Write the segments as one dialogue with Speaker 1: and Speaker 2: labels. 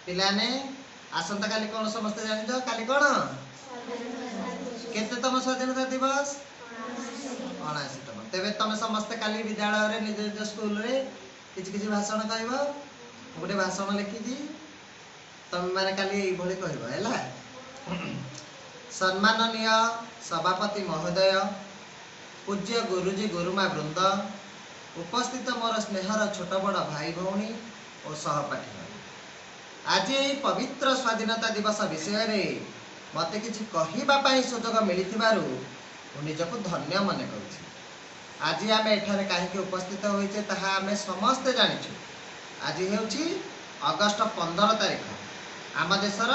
Speaker 1: ପିଲାମାନେ, ଆସନ୍ତାକାଲି କ'ଣ ସମସ୍ତେ ଜାଣିଛ? କାଲି କ'ଣ? କେତେତମ ସ୍ୱାଧୀନତା ଦିବସ? 79ତମ। ତେବେ ତମେ ସମସ୍ତେ କାଲି ବିଦ୍ୟାଳୟରେ, ନିଜ ନିଜ ସ୍କୁଲରେ କିଛି କିଛି ଭାଷଣ କହିବ। ମୁଁ ଗୋଟେ ଭାଷଣ ଲେଖିଛି, ତମେ ମାନେ କାଲି ଏଇଭଳି କହିବ, ହେଲା? ସମ୍ମାନନୀୟ ସଭାପତି ମହୋଦୟ, ପୂଜ୍ୟ ଗୁରୁଜୀ ଗୁରୁମା ବୃନ୍ଦ, ଉପସ୍ଥିତ ମୋର ସ୍ନେହର ଛୋଟ ବଡ଼ ଭାଇ ଭଉଣୀ ଓ ସହପାଠୀମାନେ, ଆଜି ଏହି ପବିତ୍ର ସ୍ୱାଧୀନତା ଦିବସ ବିଷୟରେ ମୋତେ କିଛି କହିବା ପାଇଁ ସୁଯୋଗ ମିଳିଥିବାରୁ ମୁଁ ନିଜକୁ ଧନ୍ୟ ମନେ କରୁଛି। ଆଜି ଆମେ ଏଠାରେ କାହିଁକି ଉପସ୍ଥିତ ହୋଇଛେ, ତାହା ଆମେ ସମସ୍ତେ ଜାଣିଛୁ। ଆଜି ହେଉଛି ଅଗଷ୍ଟ 15 ତାରିଖ, ଆମ ଦେଶର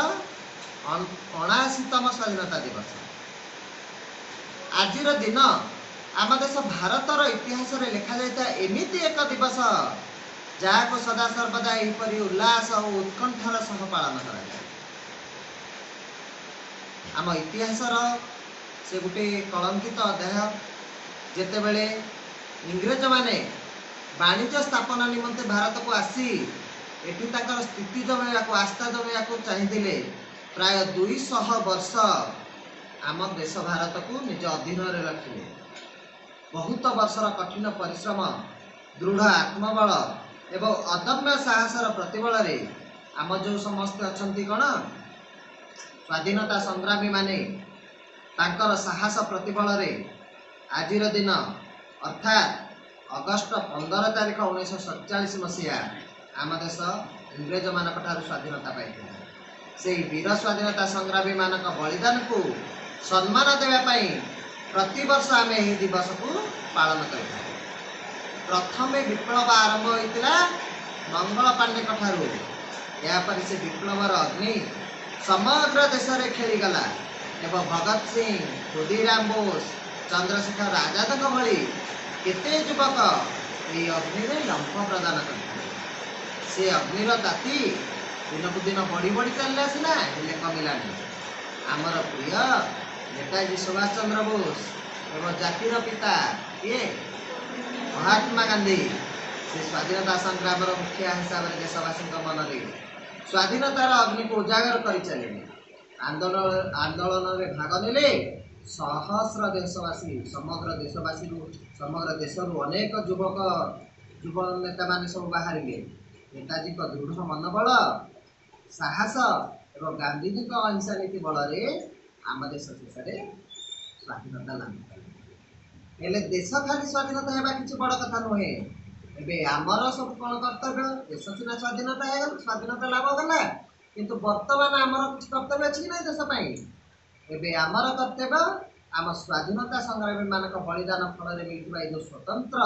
Speaker 1: 79ତମ ସ୍ୱାଧୀନତା ଦିବସ। ଆଜିର ଦିନ ଆମ ଦେଶ ଭାରତର ଇତିହାସରେ ଲେଖାଯାଇଥିବା ଏମିତି ଏକ ଦିବସ, ଯାହାକୁ ସଦାସର୍ବଦା ଏହିପରି ଉଲ୍ଲାସ ଓ ଉତ୍କଣ୍ଠାର ସହ ପାଳନ କରାଯାଏ। ଆମ ଇତିହାସର ସେ ଗୋଟେ କଳଙ୍କିତ ଅଧ୍ୟାୟ, ଯେତେବେଳେ ଇଂରେଜମାନେ ବାଣିଜ୍ୟ ସ୍ଥାପନ ନିମନ୍ତେ ଭାରତକୁ ଆସି ଏଠି ତାଙ୍କର ସ୍ଥିତି ଜମାଇବାକୁ, ଆସ୍ଥା ଜମାଇବାକୁ ଚାହିଁଥିଲେ। ପ୍ରାୟ 200 ବର୍ଷ ଆମ ଦେଶ ଭାରତକୁ ନିଜ ଅଧୀନରେ ରଖିଲେ। ବହୁତ ବର୍ଷର କଠିନ ପରିଶ୍ରମ, ଦୃଢ଼ ଆତ୍ମବଳ ଏବଂ ଅଦମ୍ୟ ସାହସର ପ୍ରତିବଳରେ ଆମ ଯେଉଁ ସମସ୍ତେ ଅଛନ୍ତି କ'ଣ ସ୍ୱାଧୀନତା ସଂଗ୍ରାମୀମାନେ, ତାଙ୍କର ସାହସ ପ୍ରତିବଳରେ ଆଜିର ଦିନ, ଅର୍ଥାତ୍ ଅଗଷ୍ଟ 15 ତାରିଖ 1947 ମସିହା, ଆମ ଦେଶ ଇଂରେଜମାନଙ୍କ ଠାରୁ ସ୍ୱାଧୀନତା ପାଇଥିଲା। ସେଇ ବୀର ସ୍ୱାଧୀନତା ସଂଗ୍ରାମୀମାନଙ୍କ ବଳିଦାନକୁ ସମ୍ମାନ ଦେବା ପାଇଁ ପ୍ରତିବର୍ଷ ଆମେ ଏହି ଦିବସକୁ ପାଳନ କରିଥାଉ। ପ୍ରଥମେ ବିପ୍ଳବ ଆରମ୍ଭ ହୋଇଥିଲା ମଙ୍ଗଳ ପାଣ୍ଡେଙ୍କ ଠାରୁ। ଏହାପରେ ସେ ବିପ୍ଳବର ଅଗ୍ନି ସମଗ୍ର ଦେଶରେ ଖେଳିଗଲା ଏବଂ ଭଗତ ସିଂ, ଖୁଦିରାମ ବୋଷ, ଚନ୍ଦ୍ରଶେଖର ଆଜାଦଙ୍କ ଭଳି କେତେ ଯୁବକ ଏହି ଅଗ୍ନିରେ ଲମ୍ଫ ପ୍ରଦାନ କରିଥିଲେ। ସେ ଅଗ୍ନିର ତାତି ଦିନକୁ ଦିନ ବଢ଼ି ବଢ଼ି ଚାଲିଲା ସିନା, ହେଲେ କମିଲାନି। ଆମର ପ୍ରିୟ ନେତାଜୀ ସୁଭାଷ ଚନ୍ଦ୍ର ବୋଷ ଏବଂ ଜାତିର ପିତା କିଏ? ମହାତ୍ମା ଗାନ୍ଧୀ। ସେ ସ୍ୱାଧୀନତା ସଂଗ୍ରାମର ମୁଖିଆ ହିସାବରେ ଦେଶବାସୀଙ୍କ ମନରେ ସ୍ୱାଧୀନତାର ଅଗ୍ନିକୁ ଉଜାଗର କରି ଚାଲିଲେ। ଆନ୍ଦୋଳନରେ ଭାଗ ନେଲେ ସହସ୍ର ଦେଶବାସୀ। ସମଗ୍ର ଦେଶବାସୀରୁ, ସମଗ୍ର ଦେଶରୁ ଅନେକ ଯୁବକ ଯୁବ ନେତାମାନେ ସବୁ ବାହାରିଲେ। ନେତାଜୀଙ୍କ ଦୃଢ଼ ମନୋବଳ, ସାହସ ଏବଂ ଗାନ୍ଧିଜୀଙ୍କ ଅହିଂସା ନୀତି ବଳରେ ଆମ ଦେଶ ଶେଷରେ ସ୍ୱାଧୀନତା ଲାଭ କଲା। ହେଲେ ଦେଶ ଖାଲି ସ୍ୱାଧୀନତା ହେବା କିଛି ବଡ଼ କଥା ନୁହେଁ। ଏବେ ଆମର ସବୁ କ'ଣ କର୍ତ୍ତବ୍ୟ? ଦେଶ ସିନା ସ୍ୱାଧୀନତା ହେଇଗଲା, ସ୍ୱାଧୀନତା ଲାଭ କଲା, କିନ୍ତୁ ବର୍ତ୍ତମାନ ଆମର କିଛି କର୍ତ୍ତବ୍ୟ ଅଛି କି ନାହିଁ ଦେଶ ପାଇଁ? ଏବେ ଆମର କର୍ତ୍ତବ୍ୟ, ଆମ ସ୍ୱାଧୀନତା ସଂଗ୍ରାମୀମାନଙ୍କ ବଳିଦାନ ଫଳରେ ମିଳିଥିବା ଏଇ ଯେଉଁ ସ୍ୱତନ୍ତ୍ର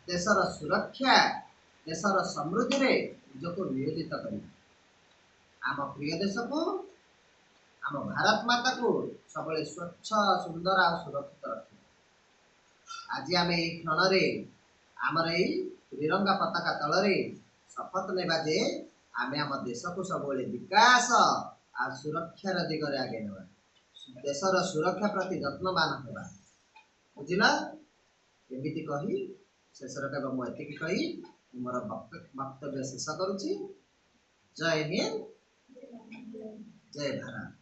Speaker 1: ଦେଶର ସୁରକ୍ଷା, ଦେଶର ସମୃଦ୍ଧିରେ ନିଜକୁ ନିୟୋଜିତ କରିବା। ଆମ ପ୍ରିୟ ଦେଶକୁ, ଆମ ଭାରତ ମାତାକୁ ସବୁବେଳେ ସ୍ୱଚ୍ଛ, ସୁନ୍ଦର ଆଉ ସୁରକ୍ଷିତ ରଖିବା। ଆଜି ଆମେ ଏଇ କ୍ଷଣରେ ଆମର ଏଇ ତ୍ରିରଙ୍ଗା ପତାକା ତଳରେ ଶପଥ ନେବା ଯେ ଆମେ ଆମ ଦେଶକୁ ସବୁବେଳେ ବିକାଶ ଆଉ ସୁରକ୍ଷାର ଦିଗରେ ଆଗେଇ ନେବା, ଦେଶର ସୁରକ୍ଷା ପ୍ରତି ଯତ୍ନବାନ ହେବା। ବୁଝିଲ? ଏମିତି କହି ଶେଷରେ କେବଳ ମୁଁ ଏତିକି କହି ମୁଁ ମୋର ବକ୍ତବ୍ୟ ଶେଷ କରୁଛି। ଜୟ ହିନ୍ଦ, ଜୟ ଭାରତ।